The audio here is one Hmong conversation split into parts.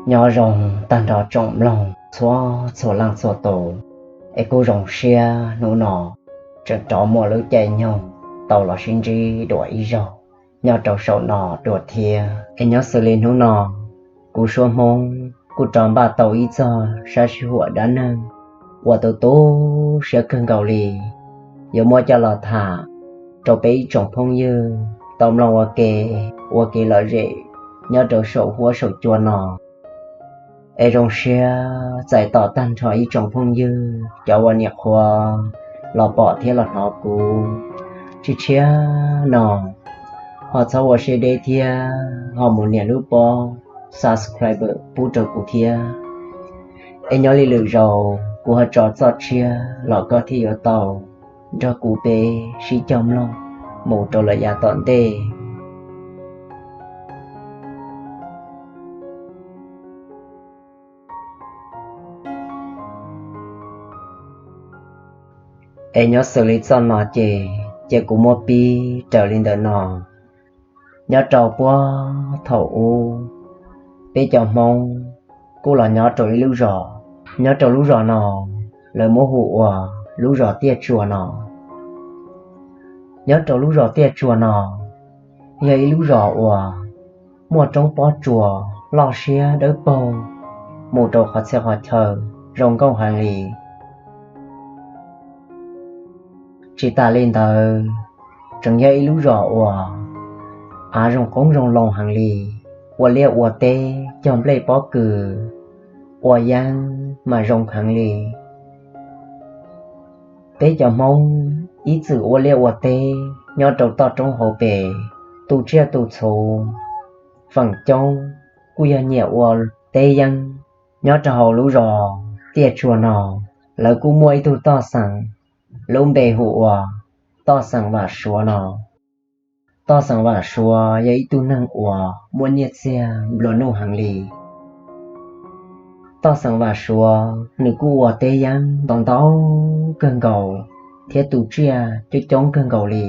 Nyob zoo tag nrho tsoom mloog txhua txhua leej txhua tus, es kuj zoo siab hnub no tseem rov muaj lub caij nyoog tau los sib ntsib dua ib zaug nyob rau saum no dua thiab. Es nyob xws li hnub no, kuv Suab Hmoob kuj rov npaj tau ib txog sab sij huam dab neeg uas tu tu siab kawg nkaus li, yuav muab coj los tham rau peb ib tsoom phooj ywg tau mloog ua ke, ua kev lom zem nyob rau saum huab saum cua no. Es zoo siab txais tos tag nrho ib tsoom phooj ywg cov uas niam qhuav los pom thiab los hnov kuv tsis tshiab no, ho txhob ua siab deb thiab ho mus nias lub pob subscribe pub rau kuv thiab. Es nyob li lwm zaus kuv ho tso txoj tshiab los koj thiaj yuav tau nrog kuv peb sib cog mloog mus rau lawm yav tom ntej. Es nyob xws li txoj no ces, ces kuv muab pib raws li ntawm no. Nyob rau puag thaum ub, peb cov Hmoob kuj los nyob rau ib lub zos. Nyob rau lub zos no, lawv muab hu ua lub zos Tiaj Tsuas no. Nyob rau lub zos Tiaj Tsuas no, yog ib lub zos uas muaj roob pob tsuas loj siab dawb paug mus rau qhov txhia qhov chaw zoo nkauj heev li. Tsis tas li ntawd, tseem yog ib lub zos uas av zoo qoob zoo loo heev li, ua liaj ua teb cog nplej pob kws, ua yeeb mas zoo heev li. Peb cov Hmoob ib txwm ua liaj ua teb nyob rau toj roob hauv pes, tu tsiaj tu txhu, feem coob kuj yog nyiam ua teb yeeb. Nyob rau hauv lub zos Tiaj Tsuas no, lawv kuj muaj ib tug toj xeem, lub npe hu ua toj xeem Vam Suav no. Toj xeem Vam Suav yog ib tug neeg uas muaj nyiaj txiag nplua nuj heev li. Toj xeem Vam Suav nws kuj ua teb yeeb ntau ntau kawg nkaus thiab tu tsiaj coob coob kawg nkaus li.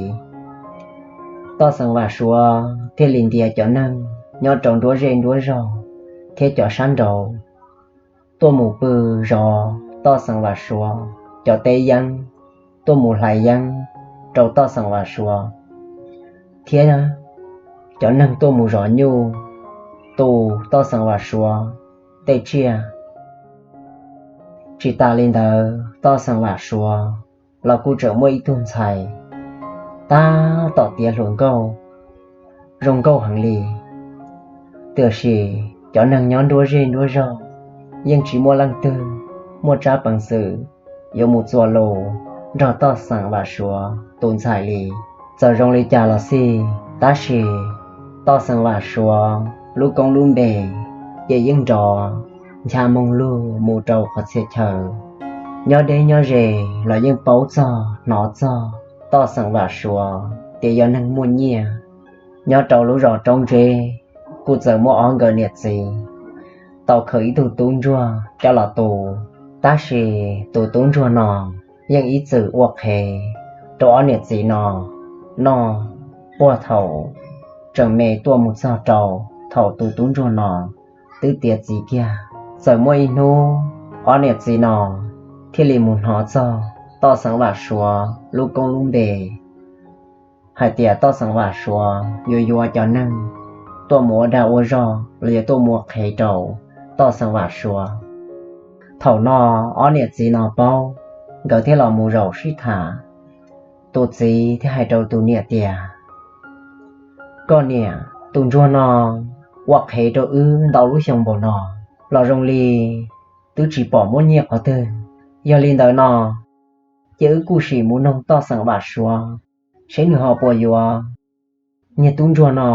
Toj xeem Vam Suav thiaj li ntiav cov neeg nyob rau nruab zej nruab zog thiab cov sab nraud tuaj mus pw zov toj xeem Vam Suav cov teb yeeb, tuaj mus hlais yeeb rau toj xeem Vam Suav, thiab cov neeg tuaj mus zov nyuj tu toj xeem Vam Suav tej tsiaj. Tsis tas li ntawd, toj xeem Vam Suav los kuj tseem muaj ib tug ntxhais tab tom tiav hluas nkauj zoo nkauj heev li. Tiam sis cov neeg nyob nruab zej nruab zog yeej tsis muaj leej twg muaj tsab peev xwm yuav mus txuas lus nrog toj xeem Vam Suav tus ntxhais li. Txawm zoo li cas los xij, tab sis toj xeem Vam Suav lub koob lub npe ces yeej nrov ncha moo lug mus rau qhov txhia chaw. Nyob deb nyob ze los yeej paub txog hnov txog toj xeem Vam Suav tias yog neeg muaj nyiaj. Nyob rau lub zos Roob Ntseb kuj txawm muaj ob nkawd niam txiv tau khaws ib tug tub ntsuag coj los tu, tab sis tus tub ntsuag no yeej ib txwm ua qhev rau ob niam txiv no noj puag thaum tseem me tuaj mus txog rau thaum tus tub ntsuag no twb tiav txiv kiag. Txawm muaj ib hnub ob niam txiv no thiaj li mus hnov txog toj xeem Vam Suav lub koob lub npe hais tias toj xeem Vam Suav yuav yuav cov neeg tuaj mus ua dag ua zog los yog tuaj mus ua qhev rau toj xeem Vam Suav. Thaum no ob niam txiv no paub, nkawd thiaj los mus zaum sib tham. Tus txiv thiaj hais rau tus niam tias, koj niam, tus ntsuag no ua qhev rau wb ntau lub xyoo npaum no los zoo li twb tsis pom muaj nyiaj qhov twg. Yog li ntawd no ces wb kuj sim mus noog toj xeem Vam Suav seb nws ho puas yuav niag tub ntsuag no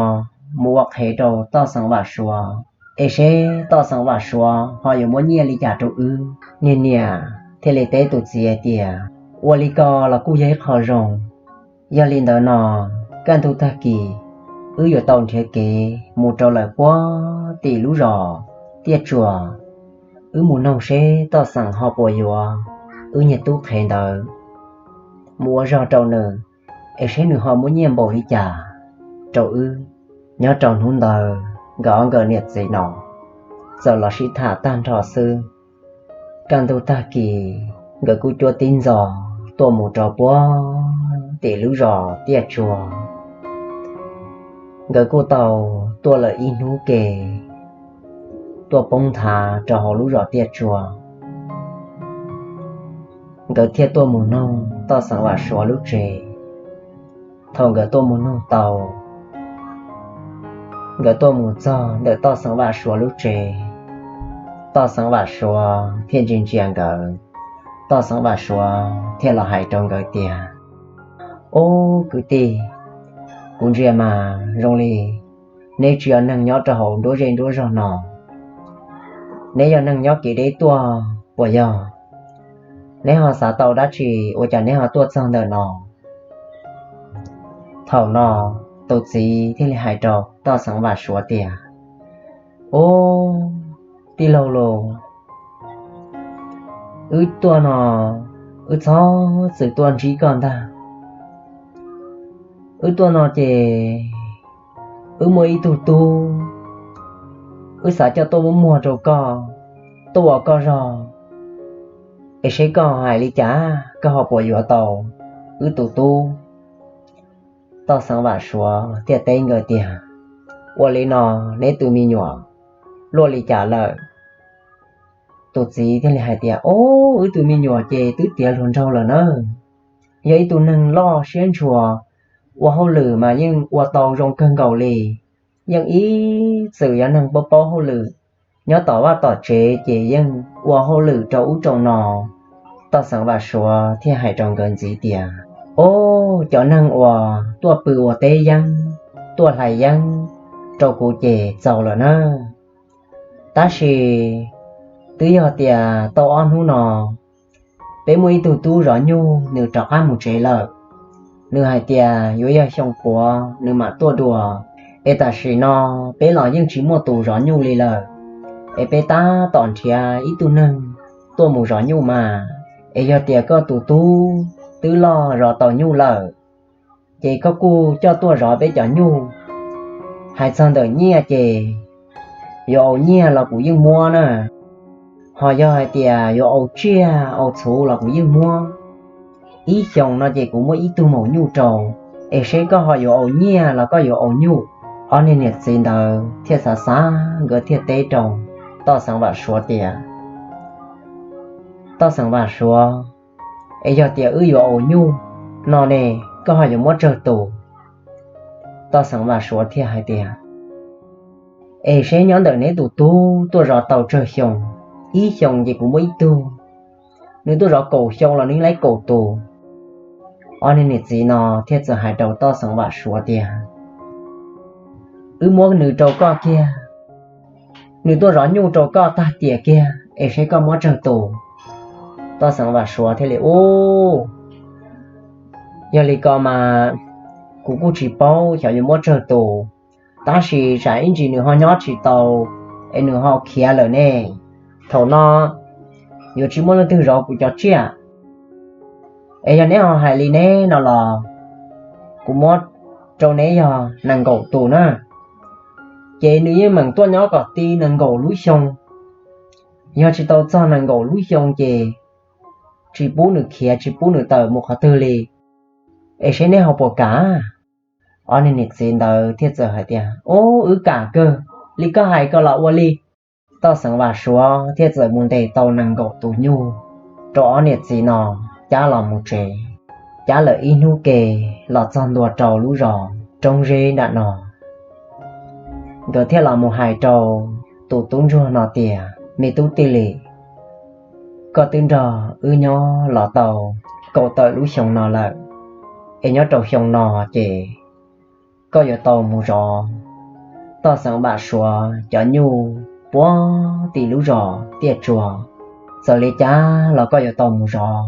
mus ua qhev rau toj xeem Vam Suav, es seb toj xeem Vam Suav ho yuav muab nyiaj li cas rau wb. Niag niam thiaj li teb tus txiv hais tias, ua li ko los kuj yog ib qho zoo. Yog li ntawd no, kaj ntug tag kis wb yuav tau nrhiav kev mus rau lawm puag tim lub zos Tiaj Tsuas, wb mus noog seb toj xeem ho puas yuav wb niag tub qhev ntawd mus ua zog rau nws, es seb nws ho muab nyiaj npaum li cas rau wb. Nyob rau hnub ntawd nkawd ob nkawd niam txiv no txawm los sib tham tag nrho xwb. Kaj ntug tag kis nkawd kuj cuab tib ntxov tuaj mus rau puag tim lub zos Tiaj Tsua. Nkawd kuj tau tuaj lawm ib hnub ke, tuaj poob nthav rau hauv lub zos Tiaj Tsua. Nkawd thiaj tuaj mus noog Toj Xeem Vam Suav lub tsev. Thaum nkawd tuaj mus noog tau, nkawd tuaj mus txog ntawm Toj Xeem Vam Suav lub tsev, Toj Xeem Vam Suav thiaj ntsia ntsia nkawd. Toj Xeem Vam Suav thiaj los hais rau nkawd tias, Ob kwv tij, kuv ntsia mas zoo li neb tsis yog neeg nyob rau hauv nruab zej nruab zog no, neb yog neeg nyob kev deb tuaj puas yog? Neb ho xav tau dab tsi ua cas neb ho tuaj txog ntawm no? Thaum no tus txiv thiaj li hais rau Toj Xeem Vam Suav tias, Ob, tij laug los, wb tuaj no, wb txhob txwm tuaj ntsib koj ntag. Wb tuaj no ces wb muaj ib tug tub, wb xav coj tuaj muab muag rau koj, tuaj ua koj zog, es seb koj hais li cas, koj ho puas yuav tau wb tus tub? Toj Xeem Vam Suav thiaj teb nkawd tias, Ua li no, neb tus me nyuam luaj li cas lawm? Tus txiv thiaj li hais tias, Ob, wb tus me nyuam ces twb tiav hluas nraug lawm na, yog ib tug neeg loj siab ntshua, ua hauj lwm mas yeej ua tau zoo kawg nkaus li, yeej ib txwm yog neeg paub paub hauj lwm, nyob tom vaj tom tsev ces yeej ua hauj lwm rau ub rau no. Toj Xeem Vam Suav thiaj hais rau nkawd ntxiv tias, Ob, cov neeg uas tuaj pw ua teb yeeb, tuaj hlais yeeb rau kuv ces txaus lawm na. Tab sis twb yog tias tau ob hnub no, peb muaj ib tug tub zov nyuj nws rov qab mus tsev lawm. Nws hais tias yuav yog xyoo puav nws mam tuaj dua, es tam sim no peb los yeej tsis muaj tus zov nyuj li lawm. Es peb tab tom nrhiav ib tug neeg tuaj mus zov nyuj mas, es yog tias koj tus tub twb loj zov tau nyuj lawm, ces koj kuj coj tuaj zov peb cov nyuj. Hais txog ntawm nyiaj ces yuav ua nyiaj los kuv yeej muab na, ho yog hais tias yuav ua tsiaj ua txhuv los kuv yeej muab. Ib xyoos no ces kuv muab ib tug maum nyuj rau, es seb koj ho yuav ua nyiaj los koj yuav ua nyuj. Ob niag niam txiv ntawd thiaj xav xav, nkawd thiaj teb rau Toj Xeem Vam Suav tias, Toj Xeem Vam Suav, es yog tias wb yuav ua nyuj no ne, koj ho yuav muab tsawg tus? Toj Xeem Vam Suav thiaj hais tias, Es seb nyob ntawm neb tus tub tuaj zov tau tsawg xyoo, ib xyoos ces kuv muab ib tug, nws tuaj zov kaum xyoo los nws yeej muab kaum tus. Ob niag niam txiv no thiaj txawm hais rau Toj Xeem Vam Suav tias, Wb muab nws rau koj kiag, nws tuaj zov nyuj rau koj tag tiam kiag es seb koj muab tsawg tus. Toj Xeem Vam Suav thiaj li, Ub, yog li ko mas kuv kuj tsis paub xyov yuav muab tsawg tus, tab sis tsam ib ntsis nws ho nyob tsis tau es nws ho khiav lawm ne, thaum no yuav tsis muaj leej twg zov kuv cov tsiaj. Es yog neb ho hais li neb no los kuv muab rau neb yog nees nkaum tus na. Ces nws yeej meem tuaj nyob kom ti nees nkaum lub xyoo. Yog tsis tau txog nees nkaum lub xyoo ces tsis pub nws khiav, tsis pub nws tawm mus qhov twg li. Es seb neb ho puas kam? Ob niag niam txiv ntawd thiaj txawm hais tias, Ub, wb kam kawg, li koj hais ko los ua li. Toj Xeem Vam Suav thiaj txawm mus ntes tau nees nkaum tus nyuj rau ob niam txiv no cab los mus tsev. Cab lawm ib hnub ke los txog ntua rau lub zos Roob Zeb nram no. Nkawd thiaj los mus hais rau tus tub ntsuag no tias, Me tub tij li, koj twb nrog wb nyob los tau kaum tawm lub xyoo no lawm, es nyob rau xyoo no ces koj yuav tau mus zov Toj Xeem Vam Suav cov nyuj puag tim lub zos Tiaj Tsua. Txawm li cas los koj yuav tau mus zov.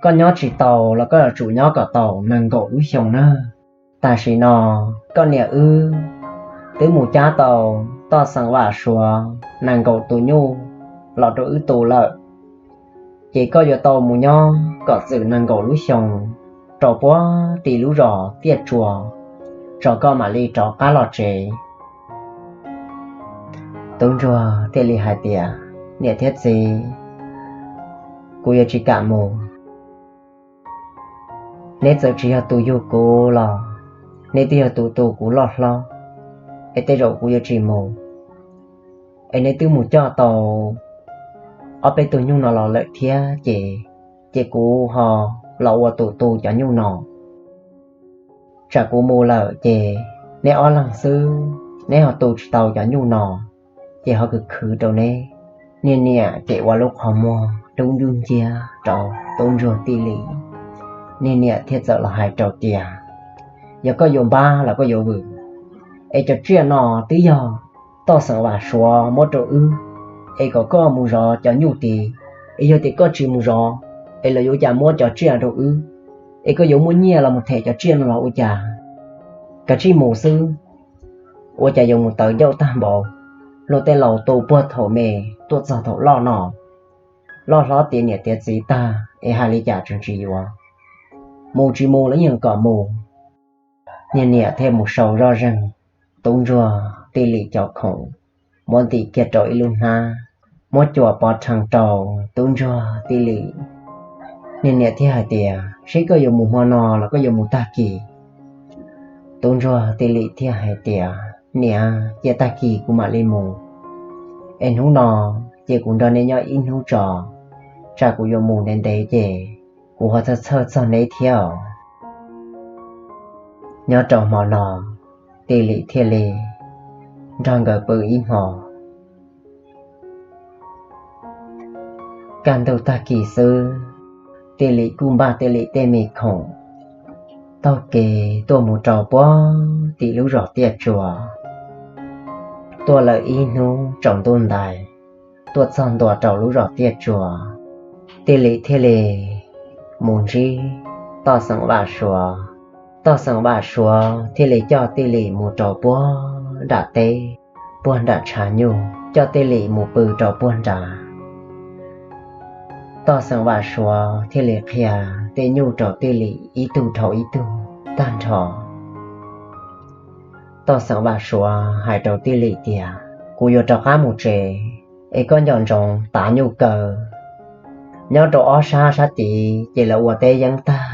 Koj nyob tsis tau los koj yuav tsum nyob kom tau nees nkaum lub xyoo na. Tam sim no koj niam wb twb mus cab tau Toj Xeem Vam Suav nees nkaum tus nyuj los rau wb tu lawm, ces koj yuav tau mus nyob kom txwm nees nkaum lub xyoo rau puag tim lub zos Tiaj Tsua, tso koj mam li rov qab los tsev. Tub ntsuag thiaj li hais tias, Niam thiab txiv, kuv yuav tsis kam mus. Neb txawm tsis yog tus yug kuv los neb twb yog tus tu kuv loj hlob, es tej zaum kuv yuav tsis mus. Es neb twb mus coj tau ob peb tug nyuj no los lawm thiab ces, ces kuv ho los ua tus tu cov nyuj no. Tsam kuv mus lawm ces neb ob leeg xwb, neb ho tu tsis tau cov nyuj no, ces ho khwv khwv rau neb. Niag niam ces ua lub qhov muag dub nciab rau tub ntsuag Tij Lis. Niag niam thiaj txawm los hais rau tias, Yog koj yuav npab los koj yuav vwm, es cov tsiaj no twb yog Toj xeem Vam Suav muab rau wb, es kom koj mus zov cov nyuj tid. Es yog tias koj tsis mus zov, es lawv yuav cas muab cov tsiaj rau wb? Es koj yuav muaj nyiaj los mus them cov tsiaj no los ua cas? Kav tsij mus xwb. Ua cas yuav mus tawv ncauj tag npaum, luag tej laus tu puag thaum me tuaj txog thaum loj no, loj hlob tiav niam tiav txiv tag es hais li cas tseem tsis yuav. Mus tsis mus los yeej kom mus. Niag niam thiaj mus sau zoj zeeg tub ntsuag Tij Lis cov khoom, muab ntim kiag rau ib lub hnab, muab cuam pov rhees rau tub ntsuag Tij Lis. Niag niam thiaj hais tias, Seb koj yuav mus hmo no los koj yuav mus tag kis? Tub ntsuag Tij Lis thiaj hais tias, Niam, cia tag kis kuv mam li mus. Es hnub no ces kuv nrog neb nyob ib hnub tso, tsam kuv yuav mus ntev ntev ces kuv ho txhawj txhawj txog neb thiab os. Nyob rau hmo no, Tij Lis thiaj li nrog nkawd pw ib hmo. Kaj ntug tag kis xwb, Tij Lis kuj npaj Tij Lis tej me khoom taug kev tuaj mus rau puag tim lub zos Tiaj Tsua. Tuaj lawm ib hnub tsaus ntuj ntais, tuaj txog ntua rau lub zos Tiaj Tsua, Tij Lis thiaj li mus ntsib Toj xeem Vam Suav. Toj xeem Vam Suav thiaj li coj Tij Lis mus rau puag nram teb, puag nram tshav nyuj, coj Tij Lis mus pw rau puag nrad. Toj xeem Vam Suav thiaj li qhia tej nyuj rau Tij Lis ib tug dhau ib tug tag nrho. Toj xeem Vam Suav hais rau Tij Lis tias, Kuv yuav rov qab mus tsev, es koj nco ntsoov tav nyuj kaw. Nyob rau ob sab, sab tid ces lawv ua teb yeeb tag.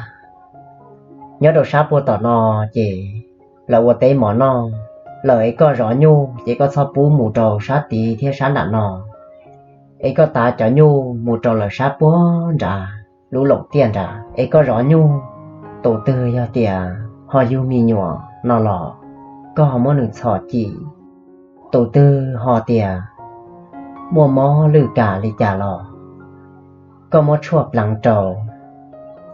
Nyob rau sab puag tom no ces lawv ua teb mov noj lawm, es koj zov nyuj ces koj txhob pub mus rau sab tid thiab sab nram no, es koj tav cov nyuj mus rau lawv sab puag nrad lub loom tiaj nrad. Es koj zov nyuj, tus twg yog tias ho yug me nyuam no los koj ho muab nws txhom cim. Tus twg ho tias muaj mob lwj kam li cas los koj muab tshuaj pleev rau,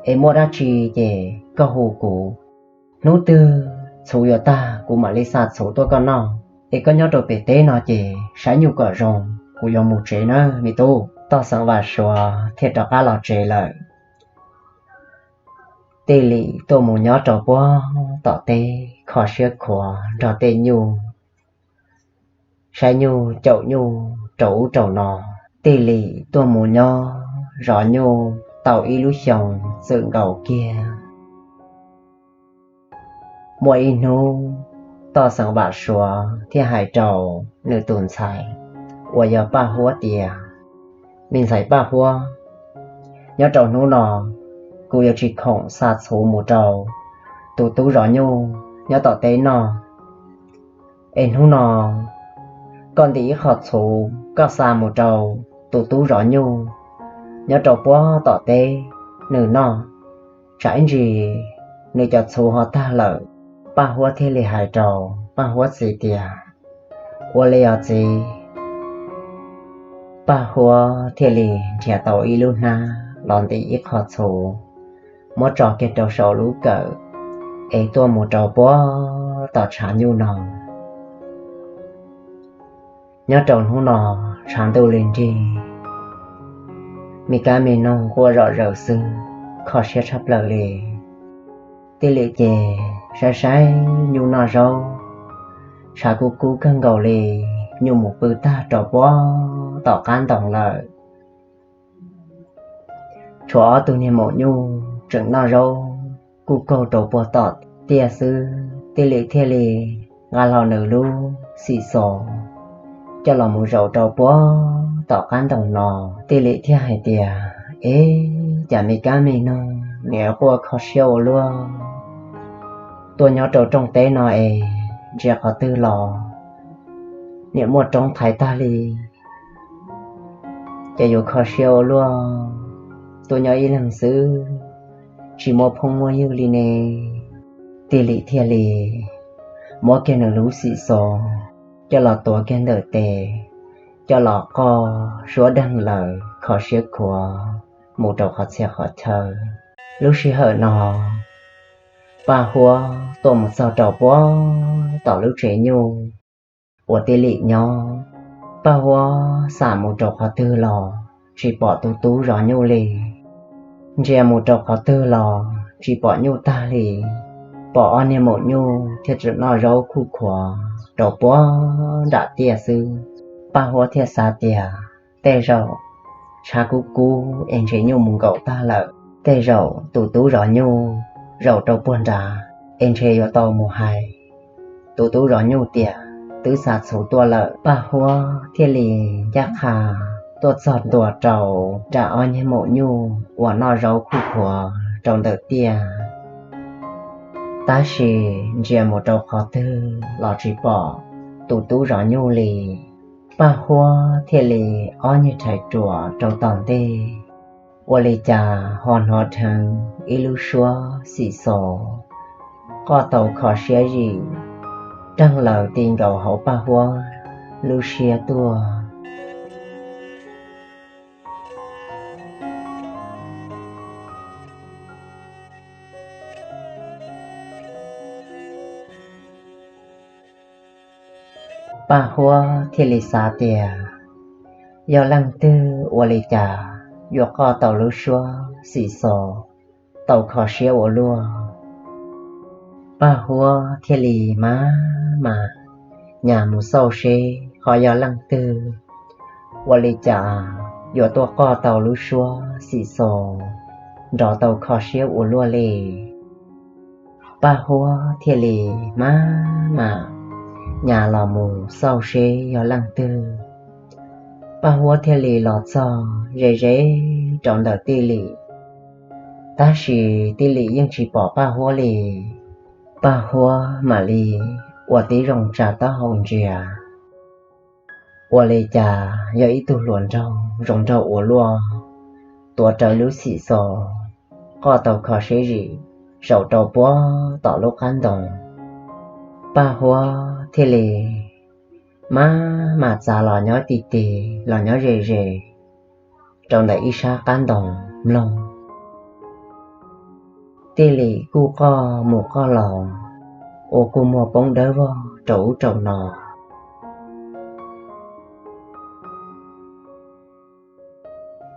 es muaj dab tsi ces koj hu kuv. Hnub twg txhuv yuav tag kuv mam li xa txhuv tuaj koj noj. Es koj nyob rau pem teb no ces saib nyuj kom zoo, kuv yuav mus tsev nawb me tub. Toj xeem Vam Suav thiaj rov qab los tsev lawm. Tij Lis tuaj mus nyob rau puag tom teb kho siab khuav nrog tej nyuj, saib nyuj caum nyuj rau ub rau no. Tij Lis tuaj mus nyob zov nyuj tau ib lub xyoos txwm nkaus kiag. Muaj ib hnub, Toj xeem Vam Suav thiaj hais rau nws tus ntxhais uas yog Paj Huab tias, Me ntxhais Paj Huab, nyob rau hnub no kuv yuav tsis khoom xa txhuv mus rau tus tub zov nyuj nyob tom teb noj. Es hnub no koj ntim ib qho txhuv koj xa mus rau tus tub zov nyuj nyob rau puag tom teb nws noj, tsam ib ntsis nws cov txhuv ho tag lawm. Paj Huab thiaj li hais rau Paj Huab txiv tias, Ua li os txiv. Paj Huab thiaj li nrhiav tau ib lub hnab los ntim ib qho txhuv, muab tso kiag rau saum lub kawm, es tuaj mus rau puag tom tshav nyuj no. Nyob rau hnub no tshav ntuj li nrig, me kab me noog quaj zom zaws xwb, kho siab tshaj plaws li. Tij Lis ces saib saib nyuj noj zaub, tshav kub kub kawg nkaus li, nyuj mus pw tag rau puag tom qab ntoo lawm. Tshuav ob tug niag maum nyuj tseem noj zaub kuj kaug rau puag tom tiaj xwb. Tij Lis thiaj li nqa hlo nws lub xim xos, coj los mus zaum rau puag tom qab ntoo no. Tij Lim thiaj hais tias, Ev, cas me kab me noog nim quaj kho siab ua luaj. Tuaj nyob rau rooj teb no es ntsia qhov twg los nim muaj roob thaiv tag li, ces yuav kho siab ua luaj. Tuaj nyob ib leeg xwb, tsis muaj phooj muaj ywg li ne. Tij Lim thiaj li muab kiag nws lub xim xos coj los tuav kiag ntawm tes, coj los qoj suab deeg lawm kho siab khuav mus rau qhov txhia qhov chaw. Lub sij hawm no Paj Huab tuaj mus txog rau puag tom lub tsev nyuj uas Tij Lim nyob. Paj Huab xam mus rau qhov twg los tsis pom tus tub zov nyuj li. Ntsia mus rau qhov twg los tsis pom nyuj tag li, pom ob niag maum nyuj thiaj tseem noj zaub khuj khuav rau puag nram tiaj xwb. Paj Huab thiaj xav tias, Tej zaum tshav kub kub es ntshe nyuj mus nkaum tag lawm, tej zaum tus tub zov nyuj zaum rau puag nrad es ntshe yuav tau mus hais tus tub zov nyuj tias twb xa txhuv tuaj lawm. Paj Huab thiaj li ncaj qha tuaj txog ntua rau nram ob niag maum nyuj uas noj zaub khuj khuav rau ntawm tiaj. Tab sis ntsia mus rau qhov twg los tsis pom tus tub zov nyuj li. Paj Huab thiaj li ob niag rhais ruam rau tom ntej, ua li cas ho hnov dheev ib lub suab xim xos qoj tau kho siab zim, deeg lawm ti nkaus hauv Paj Huab lub siab tuaj. Paj Huab thiaj li xav tias, Yog leej twg ua li cas yuav qoj tau lub suab xim xos tau kho siab ua luaj? Paj Huab thiaj li maj mam nyas mus xauj seb ho yog leej twg ua li cas yuav tuaj qoj tau lub suab xim xos nrov tau kho siab ua luaj li. Paj Huab thiaj li maj mam nyas los mus xauj seb yog leej twg. Paj Huab thiaj li los txog ze ze rau ntawm Tij Lim, tab sis Tij Lim yeej tsis pom Paj Huab li. Paj Huab mam li ua tib zoo tsa taub hau ntsia, ua li cas yog ib tug hluas nraug zoo nraug ua luaj, tuav rawv lub xim xos qoj tau kho siab zim zaum rau puag tom lub qab ntoo. Paj Huab thiaj li maj mam txav los nyob ti ti, los nyob ze ze rau ntawm ib sab qab ntoo mloog. Tij Lim kuj qoj mus qoj los, ua kua muag poob dawb vog rau ub rau no.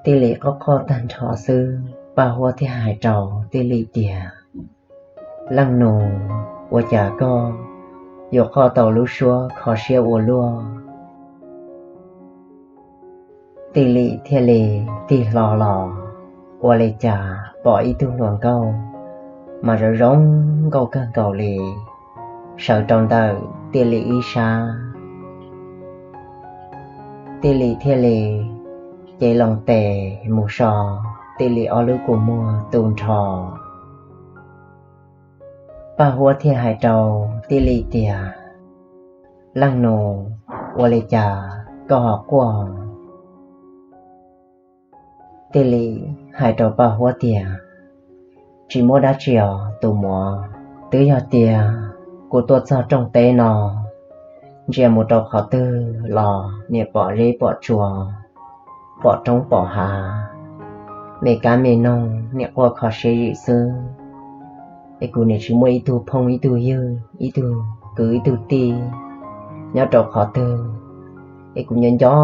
Tij Lim qoj qoj tag nrho xwb, Paj Huab thiaj hais rau Tij Lim tias, Leej nus, ua cas koj yuav qoj tau lub suab kho siab ua luaj? Tij Lim thiaj li tig hlo los, ua li cas pom ib tug hluas nkauj mas zoo zoo nkauj kawg nkaus li, sawv rau ntawm Tij Lim ib sab. Tij Lim thiaj li cev loo tes mus so Tij Lim ob lub kua muag tu nrho. Paj Huab thiaj hais rau Tij Lim tias, Leej nus, ua li cas koj ho quaj? Tij Lim hais rau Paj Huab tias, Tsis muaj dab tsi os tus muam, twb yog tias kuv tuaj txog rooj teb no, ntsia mus rau qhov twg los niam pom zeb pom tsua, pom roob pom hav, me kab me noog niam quaj kho siab zim xwb, es kuv niam tsis muaj ib tug phooj ib tug ywg, ib tug kwv ib tug tij nyob rau qhov twg, es kuv nyob nco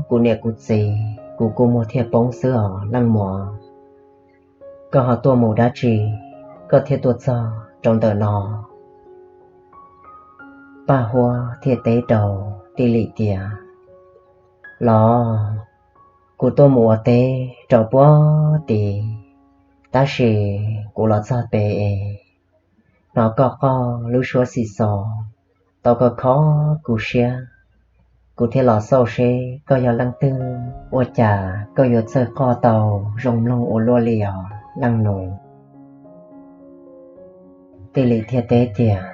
kuv niam kuv txiv, kuv kua muag thiaj poob xwb os leej muam. Koj ho tuaj mus dab tsi, koj thiaj tuaj txog rau ntawm no? Paj Huab thiaj teb rau Tij Lim tias, Los, kuv tuaj mus ua teb rau puag tid, tab sis kuv los txog pem es hnov koj qoj lub suab xim xos tau kho kho kuv siab. Kuv thiaj los xauj seb koj yog leej twg, ua cas koj yuav txawj qoj tau zoo mloog ua luaj li os leej nus? Tij Lim thiaj teb tias,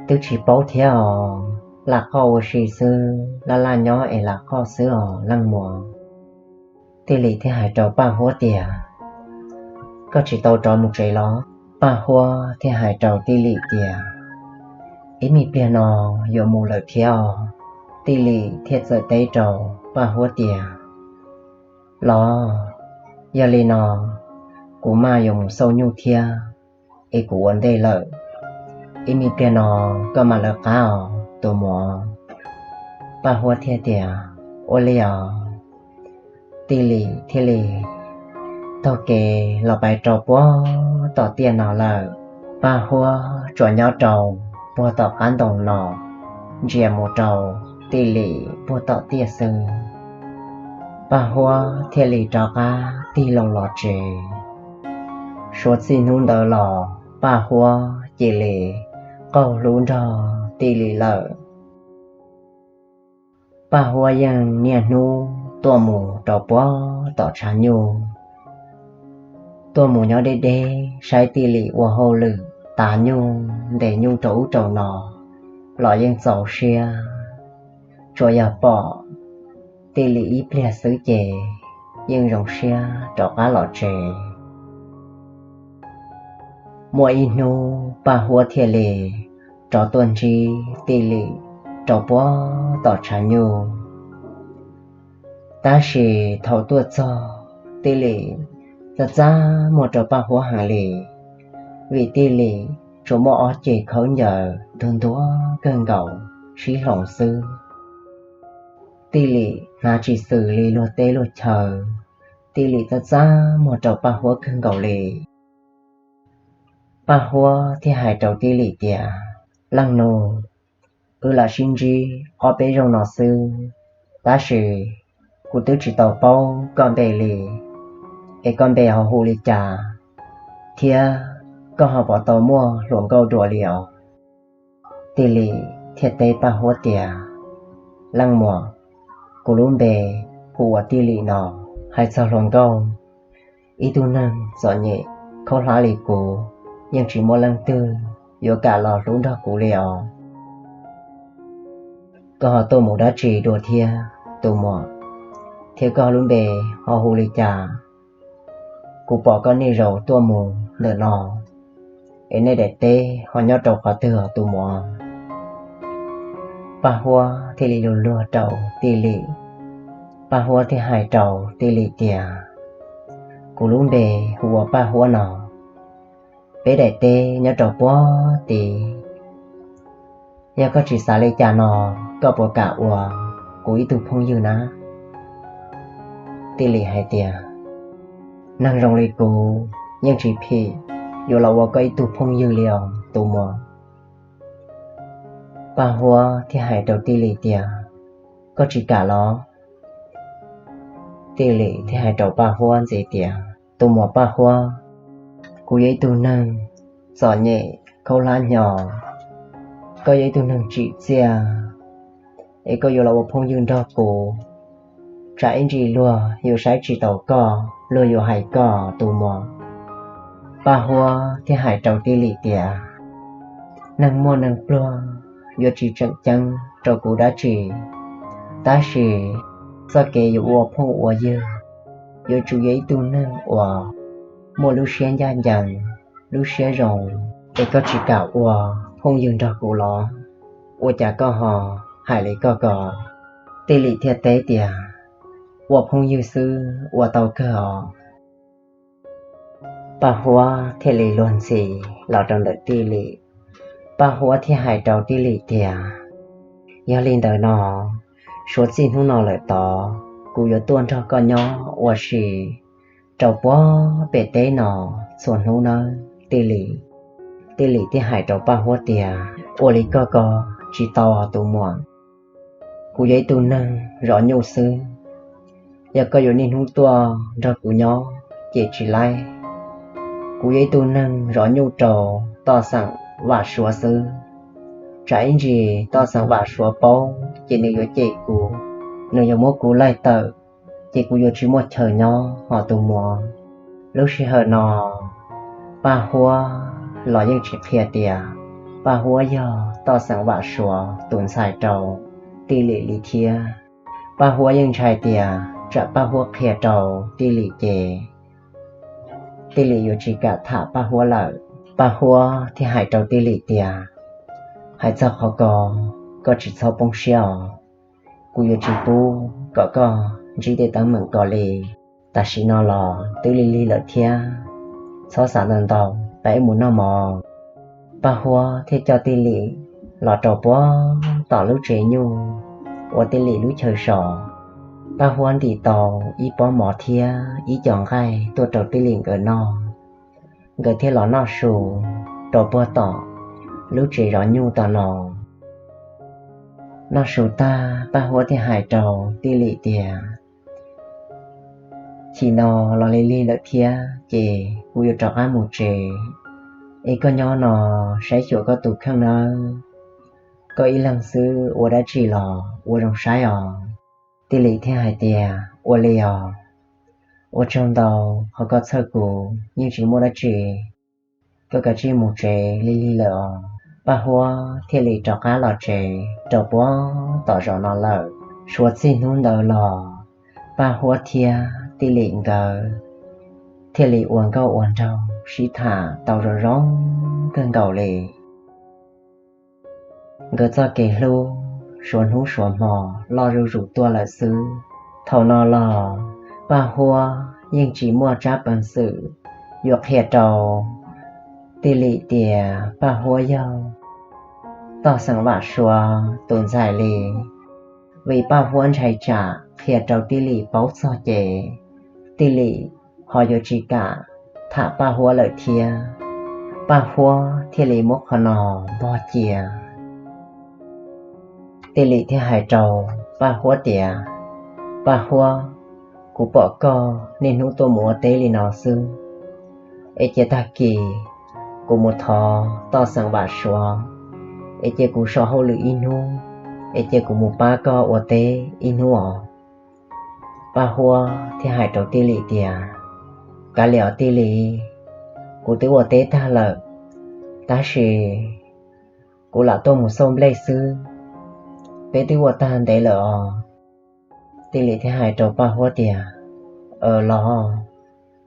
Twb tsis paub thiab os, lam qoj ua si xwb, laj laj nyob es lam qoj xwb os leej muam. Tij Lim thiaj hais rau Paj Huab tias, Koj tsis tau rov mus tsev los? Paj Huab thiaj hais rau Tij Lim tias, Ib me pliag no yuav mus lawm thiab os. Tij Lim thiaj txawm teb rau Paj Huab tias, Los, yog li no, kuv maj yuav mus xauj nyuj thiab, es kuv ua ntej lawm. Ib me pliag no koj mam lawv qab os tus muam. Paj Huab thiaj tias, Ua li os. Tij Lim thiaj li taug kev los pais rau puag tom tiaj no lawm. Paj Huab tsuas nyob rau puag tom qab ntoo no, ntsia mus rau Tij Lim puag tom tiaj xwb. Paj Huab thiaj li rov qab tig loo los tsev. Suav txij hnub ntawd los Paj Huab cia li qaug hlub nrog Tij Lim lawm. Paj Huab yeej niaj hnub tuaj mus rau puag tom tshav nyuj, tuaj mus nyob deb deb saib Tij Lim ua hauj lwm, tav nyuj, ntes nyuj rau ub rau no los yeej txaus siab. Tsuas yog pom Tij Lim ib pliag xwb ces yeej zoo siab rov qab los tsev. Muaj ib hnub Paj Huab thiaj li rov tuaj ntsib Tij Lim rau puag tom tshav nyuj. Tab sis thaum tuaj txog, Tij Lim txaj txaj muag rau Paj Huab heev li, vim Tij Lim tsuas muaj ob ceg khaub ncaws ntuag ntuag kawg nkaus sib hloov xwb. Tij Lim hnav tsis xws li luag teb luag chaw, Tij Lim txaj txaj muag rau Paj Huab kawg nkaus li. Paj Huab thiaj hais rau Tij Lim tias, Leej nus, wb lam sib ntsib ob peb zaug no xwb, tab sis kuv twb tsis tau paub koj npe li, es koj npe ho hu li cas, thiab koj ho puas tau muaj hluas nkauj dua li os? Tij Lim thiaj teb Paj Huab tias, Leej muam, kuv lub npe hu ua Tij Lim no. Hais txog hluas nkauj, ib tug neeg txom nyem khaub hlab li kuv, yeej tsis muaj leej twg yuav kam los hlub nrog kuv li os. Koj ho tuaj mus dab tsi dua thiab tus muam? Thiab koj lub npe ho hu li cas? Kuv pom koj niaj zaus tuaj mus ntawm no, es nej daim teb ho nyob rau qhov twg os tus muam? Paj Huab thiaj li luag luag rau Tij Lim. Paj Huab thiaj hais rau Tij Lim tias, Kuv lub npe hu ua Paj Huab no. Peb daim teb nyob rau puag tid. Yog koj tsis xav li cas no, koj puas kam ua kuv ib tug phooj ywg na? Tij Lim hais tias, Neeg zoo li kuv yeej tsis phim yuav los ua koj ib tug phooj ywg li os tus muam. Paj Huab thiaj hais rau Tij Lim tias, Koj tsis kam los? Tij Lim thiaj hais rau Paj Huab ntxiv tias, Tus muam Paj Huab, kuv yog ib tug neeg txom nyem khaub hlab hnyo, koj yog ib tug neeg tsim txiaj, es koj yuav los ua phooj ywg nrog kuv, tsam ib ntsis luag yuav saib tsis taus koj, luag yuav hais koj tus muam. Paj Huab thiaj hais rau Tij Lim tias, Neeg muaj neeg pluag yuav tsis tseem ceeb rau kuv dab tsi, tab sis txoj kev yuav ua phooj ua ywg yuav tsum yog ib tug neeg uas muaj lub siab ncaj ncees, lub siab zoo, es koj tsis kam ua phooj ywg nrog kuv los? Ua cas koj ho hais li koj ko? Tij Lim thiaj teb tias, Ua phooj ywg xwb ua tau kawg os. Paj Huab thiaj li luag ntxhi los rau ntawm Tij Lim. Paj Huab thiaj hais rau Tij Lim tias, Yog li ntawd no, suav txij hnub no lawm tod, kuv yuav tuaj nrog koj nyob ua si rau puag pem teb no txhua hnub nawb Tij Lim. Tij Lim thiaj hais rau Paj Huab tias, Ua li koj ko tsis tau tus muam. Kuv yog ib tug neeg zov nyuj xwb, yog koj yuav niaj hnub tuaj nrog kuv nyob ces tsis laib. Kuv yog ib tug neeg zov nyuj rau toj xeem Vam Suav xwb, Tsam ib ntsis Toj Xeem Vam Suav paub ces nws yuav cem kuv, nws yuav muab kuv laij tawm, ces kuv yuav tsis muaj chaw nyob hos tus muam. Lub sij hawm no Paj Huab los yeej tsis qhia tias Paj Huab yog Toj Xeem Vam Suav tus ntxhais rau Tij Lim li thiab. Paj Huab yeej ntshai tias tsam Paj Huab qhia rau Tij Lim ces Tij Lim yuav tsis kam tham Paj Huab lawm. Paj Huab thiaj hais rau Tij Lim tias, hais txog qhov ko, koj tsis txhob poob siab os. Kuv yuav tsis pub kom koj ntsib tej teeb meem ko li. Tam sim no los twb lig lig lawm thiab, txhob xav ntau ntau, peb mus noj mov. Paj Huab thiaj coj Tij Lim los rau puag tom lub tsev nyuj uas Tij Lim lub chaw so. Paj Huab ntim tau ib pob mov thiab ib co nqaij tuaj rau Tij Lim nkawd noj. Nkawd thiaj los noj su rau puag tom lub tsev zov nyuj tom no. Noj su tag Paj Huab thiaj hais rau Tij Lim tias, chim no los lig lig lawm thiab ces kuv yuav rov qab mus tsev, es koj nyob no saib xyuas koj tus kheej nawb. Koj ib leeg xwb ua dab tsi los ua zoo saib os. Tij Lim thiaj hais tias, ua li os, ua tsaug ntau qhov koj txhawj kuv, yeej tsis muaj dab tsi. Koj kav tsij mus tsev, lig lig lawm os. Paj Huab thiaj li rov qab los tsev rau puag tom zos no lawm. Suav txij hnub ntawd los Paj Huab thiab Tij Lim nkawd thiaj li ua nkauj ua nraug sib tham tau zoo zoo kawg nkaus li. Nkawd txoj kev hlub suav hnub suav hmo loj zuj zus tuaj lawm xwb. Thaum no los Paj Huab yeej tsis muaj tsab peev xwm yuav qhia rau Tij Lim tias Paj Huab yog Toj Xeem Vam Suav tus ntxhais li, vim Paj Huab ntshai tsam qhia rau Tij Lim paub txog ces Tij Lim ho yuav tsis kam tham Paj Huab lawm thiab. Paj Huab thiaj li muab qhov no npog cia. Tij Lim thiaj hais rau Paj Huab tias, Paj Huab, kuv pom koj niaj hnub tuaj mus ua teb li no xwb, es cia tag kis kuv mus thov Toj Xeem Vam Suav, es cia kuv so hauj lwm ib hnub, es cia kuv mus pab koj ua teb ib hnub os. Paj Huab thiaj hais rau Tij Lim tias, kav liam os Tij Lim, kuv twb ua teb tag lawm, tab sis kuv lam tuaj mus xauj nplej xwb, peb twb ua tag ntev lawm os. Tij Lim thiaj hais rau Paj Huab tias, los,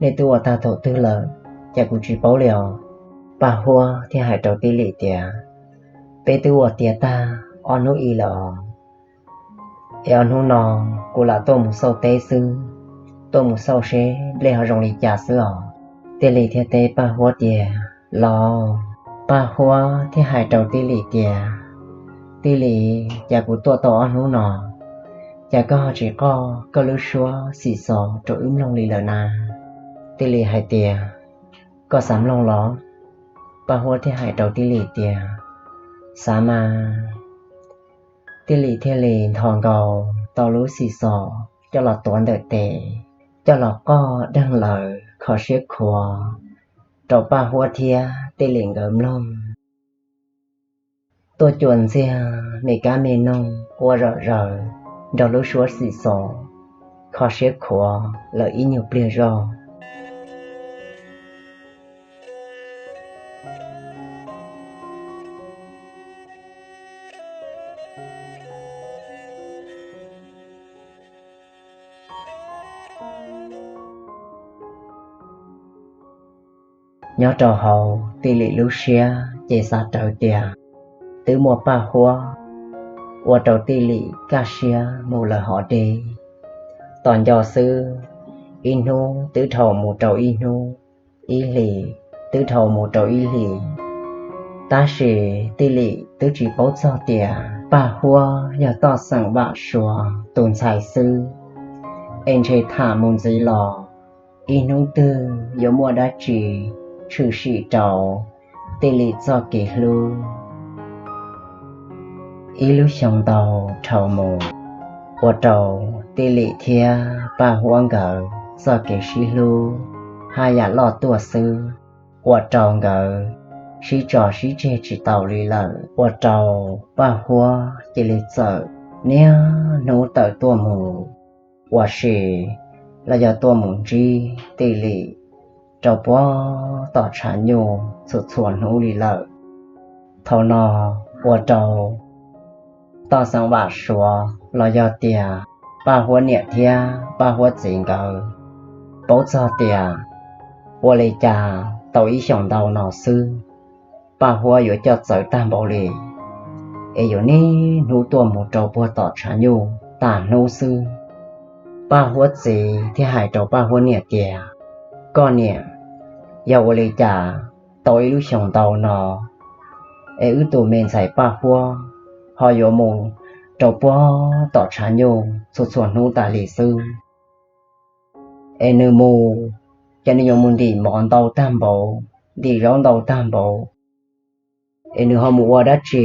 nej twb ua tag thaum twg lawm, cas kuv tsis paub li os? Paj Huab thiaj hais rau Tij Lim tias, peb twb ua tiav tag ob hnub ib lawm os, es ob hnub no kuv lam tuaj mus xauj teb xwb, tuaj mus xauj seb nplej ho zoo li cas xwb os. Tij Lim thiaj teb Paj Huab tias, los. Paj Huab thiaj hais rau Tij Lim tias, Tij Lim, cas kuv tuaj tau ob hnub no, cas koj ho tsis qoj koj lub suab xim xos rau wb mloog li lawm na? Tij Lim hais tias, koj xav mloog los? Paj Huab thiaj hais rau Tij Lim tias, xav mas. Tij Lim thiaj li nthos nkaus tau lub xim xos coj los tuav ntawm tes, coj los qoj deeg lawv kho siab khuav rau Paj Huab thiab Tij Lim nkawd mloog. Tuaj cuam ntxiag me kab me noog ua zom zaws nrog lub suab xim xos kho siab khuav lawm ib nyuag pliag zog. Nyob rau hauv Tij Lim lub siab ces xav rawv tias twb muaj Paj Huab ua rau Tij Lim kaj siab mus lawm hov deb. Tos nco xwb, ib hnub twb dhau mus rau ib hnub, ib hlis twb dhau mus rau ib hlis. Tab sis Tij Lim twb tsis paub txog tias Paj Huab yog Toj Xeem Vam Suav tus ntxhais xwb, es ntshe tham mus ntxiv los ib hnub twg yuav muaj dab tsi tshwm sim rau Tij Lim txoj kev hlub. Ib lub xyoo ntau dhau mus, ua rau Tij Lim thiab Paj Huab nkawd txoj kev sib hlub haj yam loj tuaj xwb, ua rau nkawd sib tso sib tseg tsis taus li lawm, ua rau Paj Huab cia li txawm niaj hnub tawm tuaj mus ua si los yog tuaj mus ntsib Tij Lim rau puag tom tshav nyuj txhua txhua hnub li lawm. Thaum no ua rau Toj Xeem Vam Suav los yog tias Paj Huab niam thiab Paj Huab txiv nkawd paub txog tias ua li cas tau ib xyoos ntau no xwb, Paj Huab yuav coj txawv tag npaum li, es yuav niaj hnub tuaj mus rau puag tom tshav nyuj tas hnub xwb. Paj Huab txiv thiaj hais rau Paj Huab niam tias, Koj niam, yog ua li cas tau ib lub xyoos ntau no es wb tus me ntxhais Paj Huab ho yuav mus rau puag tom tshav nyuj txhua txhua hnub tas li xwb? Es nws mus, ces nws yuav mus ntim mov ntau tag npaum, ntim zaub ntau tag npaum, es nws ho mus ua dab tsi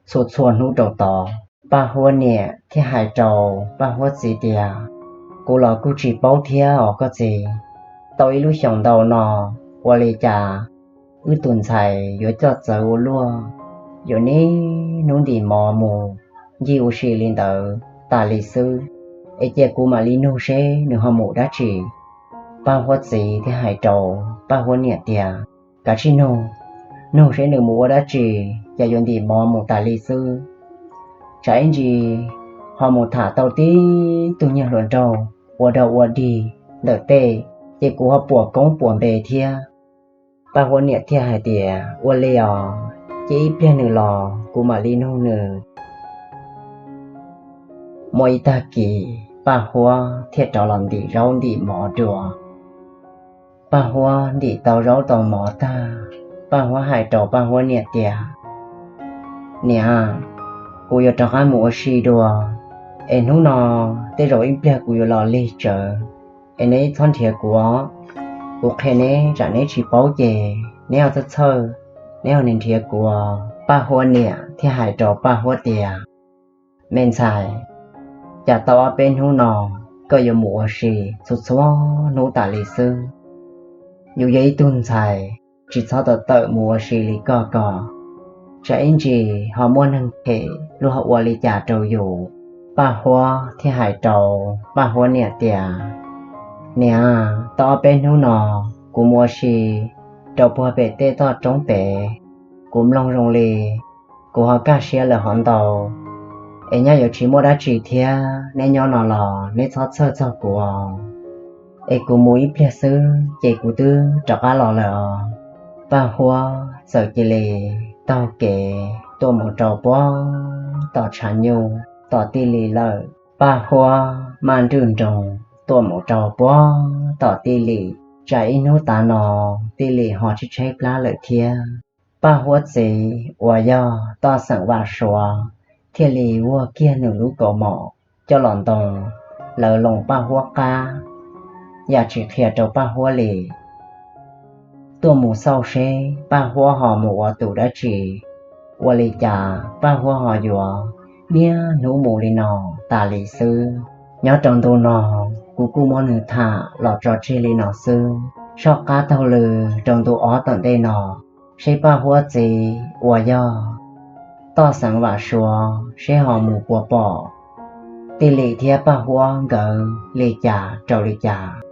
txhua txhua hnub rau tod? Paj Huab niam thiaj hais rau Paj Huab txiv tias, Kuv los kuj tsis paub thiab os koj txiv. Tau ib lub xyoos ntau no, ua li cas wb tus ntxhais yuav coj txawv ua luaj, yuav niaj hnub ntim mov mus ncig ua si li ntawd tas li xwb, es cia kuv mam li nug seb nws ho mus dab tsi. Paj Huab txiv thiaj hais rau Paj Huab niam tias, Kav tsij nug, nug seb nws mus ua dab tsi, cas yuav ntim mov mus tas li xwb. Tsam ib ntsis ho mus tham tau tib tug nyiaj hluas nraug ua dog ua dig ntawm tej, ces kuv ho puas koob puas npe thiab. Paj Huab niam thiaj hais tias, Ua li os, cia ib pliag nws los kuv mam li nug nws. Muaj ib tag kis Paj Huab thiaj rov los ntim zaub ntim mov dua. Paj Huab ntim tau zaub tau mov tag, Paj Huab hais rau Paj Huab niam tias, Niam, kuv yuav rov qab mus ua si dua, es hnub no tej zaum ib pliag kuv yuav los lig tsawv, es neb txhob nrhiav kuv os. Kuv qhia neb tsam neb tsis paub ces neb ho txhawj txhawj, neb ho nrhiav kuv. Paj Huab niam thiaj hais rau Paj Huab tias, Me ntxhais, cas tau ob peb hnub no koj yuav mus ua si txhua txhua hnub tas li xwb? Yus yog ib tug ntxhais, tsis txhob tawm tawm mus ua si li koj ko, tsam ib ntsis ho muaj neeg phem luag ua li cas rau yus. Paj Huab thiaj hais rau Paj Huab niam tias, Niam, tau ob peb hnub no kuv mus ua si rau puag pem tej toj roob pem, kuv mloog zoo li kuv ho kaj siab lawm hov ntau, es nyaj yuav tsis muaj dab tsi thiab, neb nyob no los neb txhob txhawj txog kuv os. Es kuv mus ib pliag xwb ces kuv twb rov qab los lawm os. Paj Huab txawm cia li taug kev tuaj mus rau puag tom tshav nyuj tom Tij Lim lawm. Paj Huab maj nrwj nroos tuaj mus rau puag tom Tij Lim, tsam ib hnub tav no Tij Lim ho tshaib tshaib plab lawm thiab. Paj Huab txiv uas yog Toj Xeem Vam Suav thiaj li vuag kiag nws lub kaus mom coj los ntoo lawv loo Paj Huab qab, yam tsis qhia rau Paj Huab li. Tuaj mus xauj seb Paj Huab ho mus ua tus dab tsi, ua li cas Paj Huab ho yuav niaj hnub mus li no tas li xwb. Nyob rau ntu no, kuv kuj muab nws tham los tso tseg li no xwb. Soj qab taug lw rau ntu ob tom ntej no, seb Paj Huab txiv uas yog Toj Xeem Vam Suav seb ho mus puas pom Tij Lim thiab Paj Huab nkawd li cas rau li cas.